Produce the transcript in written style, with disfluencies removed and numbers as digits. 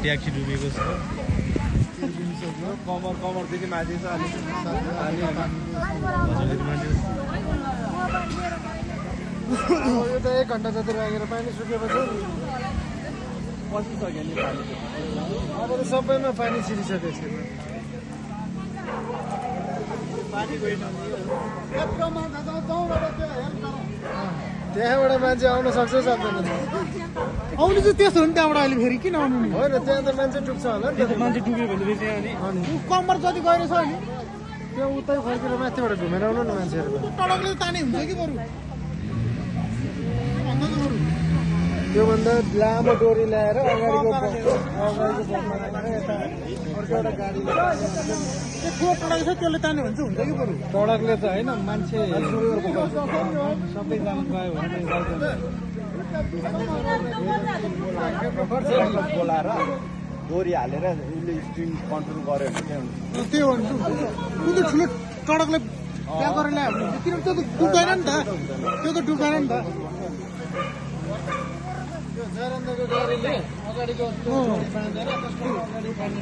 taxi डुबेको छ कमरदेखि माथि छ यो त 1 घन्टा जति लागेर पानी सुकेपछि पसिसक्यो नि पानी अब त सबैमा पानी छिरिसक्यो छ त्यहाँबाट मान्छे आउन सक्छ सक्दैन आउनु चाहिँ त्यस्तो हो नि त्यहाँबाट अहिले फेरि किन आउनु नि होइन त्यहाँ त मान्छे डुब्छ होला नि त मान्छे डुब्यो भनेपछि अनि कम्मर जति गएर छ नि त्यो उतै फर्केर माथिबाट घुमेर आउनु न मान्छेहरू टडकले ताने हुन्छ कि बरु त्योभन्दा लामो डोरी ल्याएर अगाडिको एउटा गाडी ठुलो टडक छ त्यसले ताने हुन्छ कि बरु टडकले त होइन मान्छे सबै जान गयो भने बोलाएर डोरी हालेर उसले स्ट्रिङ कन्ट्रोल गर्यो भने त्यो भन्छु कुन ठुलो टडकले त्यहाँ गरेर ल्यायो भने किन त्यो त डुब्दैन नि त त्यो त डुब्दैन नि त जरन्दको गाडीले अगाडिको बाँधेर त्यसको अगाडि पानी